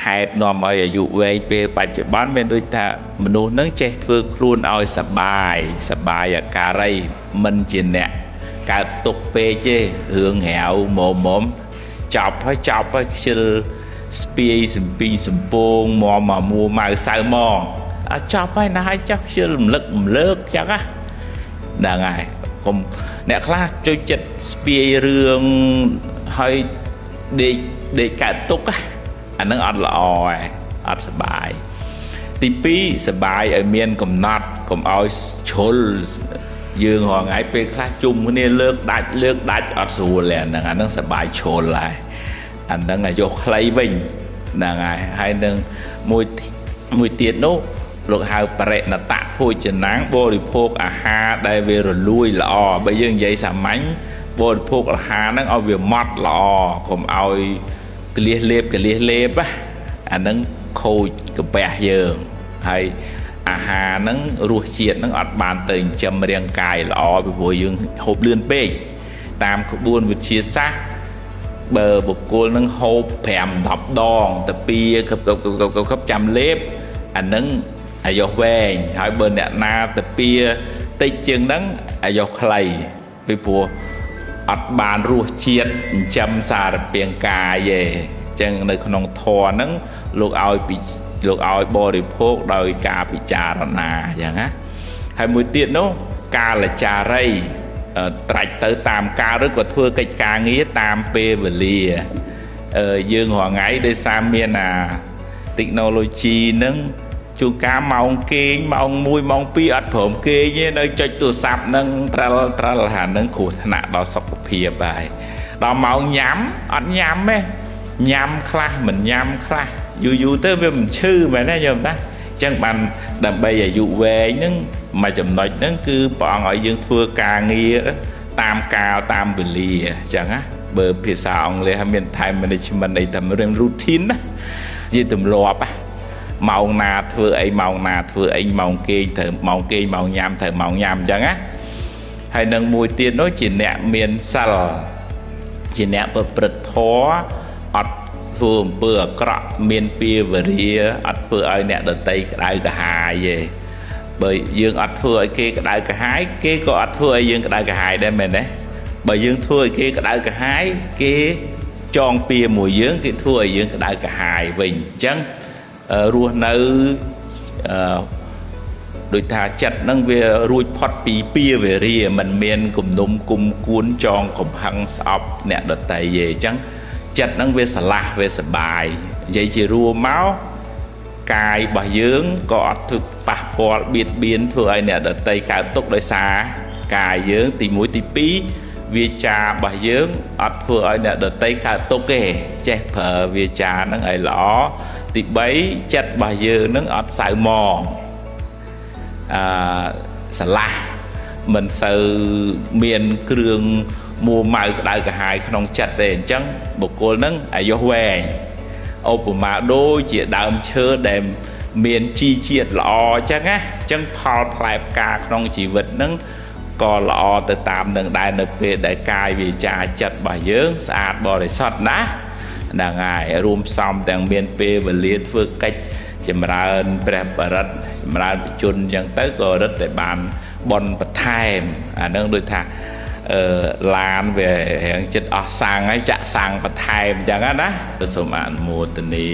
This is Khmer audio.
ហេតុនាំឲ្យអាយុវែងពេលបច្ចុប្បន្នមានដូចថាមនុស្សនឹងចេះធ្វើខ្លួនឲ្យសបាយសបាយអាការីមិនជាអ្នកកើតទុកពេកទេរឿងរាវមុំមុំចប់ហើយចប់ហើយខ្ជិលស្ពាយសំពីងសំពងមមមួម៉ៅសៅមកអចប់ហើយណាហើយចោះខ្ជិលរំលឹករំលើកចឹងណាហ្នឹងហើយកុំអ្នកខ្លះចូលចិត្តស្ពាយរឿងហើយដេកដេកកើតទុកអានឹងអត់ល្អឯងអត់សបាយទី2សបាយឲ្យមានកំណត់កុំឲ្យជ្រុលយើងរាល់ថ្ងៃពេលខ្លះជុំគ្នាលើកដាច់លើកដាច់អត់ស្រួលទេអាហ្នឹងអាហ្នឹងសបាយជ្រុលហើយអាហ្នឹងអាយុខ្លីវិញហ្នឹងហើយហើយនឹងមួយមួយទៀតនោះលោកហៅបរិណតភោជនាងបរិភោគអាហារដែលវារលួយល្អបើយើងនិយាយសាមញ្ញបរិភោគអាហារហ្នឹងឲ្យវាម៉ត់ល្អកុំឲ្យកលៀសលេបកលៀសលេបអាហ្នឹងខូចកាពះយើងហើយអាហារហ្នឹងរសជាតិហ្នឹងអត់បានទៅចិញ្ចឹមរាងកាយល្អពីព្រោះយើងហូបលឿនពេកតាមក្បួនវិទ្យាសាស្ត្របើបុគ្គលនឹងហូប5 10ដងទៅពីកឹបកឹបកឹបកឹបកឹបចាំលេបអាហ្នឹងអាយុវែងហើយបើអ្នកណាទៅពីតិចជាងហ្នឹងអាយុខ្លីពីព្រោះអត់បានរសជាតិចិញ្ចឹមសារពាង្គកាយទេអញ្ចឹងនៅក្នុងធម៌ហ្នឹងលោកឲ្យពីលោកឲ្យបរិភោគដោយការពិចារណាអញ្ចឹងណាហើយមួយទៀតនោះកាលចារីត្រាច់ទៅតាមកាលឬក៏ធ្វើកិច្ចការងារតាមពេលវេលាយើងរាល់ថ្ងៃដោយសារមានអា technology ហ្នឹងជួនកាលម៉ោងគេងម៉ោង1ម៉ោង2អត់ព្រមគេងទេនៅចុចទូរស័ព្ទហ្នឹងត្រិលត្រិលហាហ្នឹងគ្រោះថ្នាក់ដល់សុខភាពហើយដល់ម៉ោងញ៉ាំអត់ញ៉ាំទេញ៉ាំខ្លះមិនញ៉ាំខ្លះយូរយូរទៅវាមិនឈឺមែនទេញោមណាអញ្ចឹងបានដើម្បីអាយុវែងហ្នឹងមួយចំណុចហ្នឹងគឺព្រះអង្គឲ្យយើងធ្វើការងារតាមកាលតាមវេលាអញ្ចឹងណាបើភាសាអង់គ្លេសមាន time management អីតែរឿង routine ណាជាទម្លាប់ណាម៉ោងណាធ្វើអីម៉ោងណាធ្វើអីម៉ោងគេងត្រូវម៉ោងគេងម៉ោងញ៉ាំត្រូវម៉ោងញ៉ាំអញ្ចឹងណាហើយនឹងមួយទៀតនោះជាអ្នកមានសិលជាអ្នកប្រព្រឹត្តធម៌អត់ធ្វើអំពើអាក្រក់មានពៀវរាអត់ធ្វើឲ្យអ្នកដតីក្តៅក្រហាយទេបើយើងអត់ធ្វើឲ្យគេក្តៅក្រហាយគេក៏អត់ធ្វើឲ្យយើងក្តៅក្រហាយដែរមែនទេបើយើងធ្វើឲ្យគេក្តៅក្រហាយគេចងពៀមួយយើងគេធ្វើឲ្យយើងក្តៅក្រហាយវិញអញ្ចឹងរស់នៅដូចថាចិត្តហ្នឹងវារួចផុតពីពៀវរាមិនមានគំនុំគុំគួនចងកំហឹងស្អប់អ្នកដតីទេអញ្ចឹងចិត្តហ្នឹងវាស្រឡះវាសបាយនិយាយជារួមមកកាយរបស់យើងក៏អត់ធ្វើប៉ះពាល់បៀតបៀនធ្វើឲ្យអ្នកដតីកើតទុក្ខដោយសារកាយយើងទី1ទី2វាចារបស់យើងអត់ធ្វើឲ្យអ្នកដតីកើតទុក្ខទេចេះប្រើវាចាហ្នឹងឲ្យល្អទី3ចិត្តរបស់យើងហ្នឹងអត់សៅមងអឺស្រឡះមិនសូវមានគ្រឿងមួម៉ៅក្តៅក្រហាយក្នុងចិត្តទេអញ្ចឹងបុគ្គលហ្នឹងអាយុវែងឧបមាដូចជាដើមឈើដែលមានជីជាតិល្អអញ្ចឹងណាអញ្ចឹងផលផ្លែផ្កាក្នុងជីវិតហ្នឹងក៏ល្អទៅតាមនឹងដែរនៅពេលដែលកាយវាចាចិត្តរបស់យើងស្អាតបរិសុទ្ធណាហ្នឹងហើយរួមផ្សំទាំងមានពេលវេលាធ្វើកិច្ចចម្រើនព្រះបរិត្តចម្រើនបជនអញ្ចឹងទៅក៏រឹតតែបានបុណ្យបន្ថែមអានឹងដូចថាអឺឡានវារៀងចិត្តអស់សាំងហើយចាក់សាំងបន្ថែមអញ្ចឹងណាសូមអនុមោទនា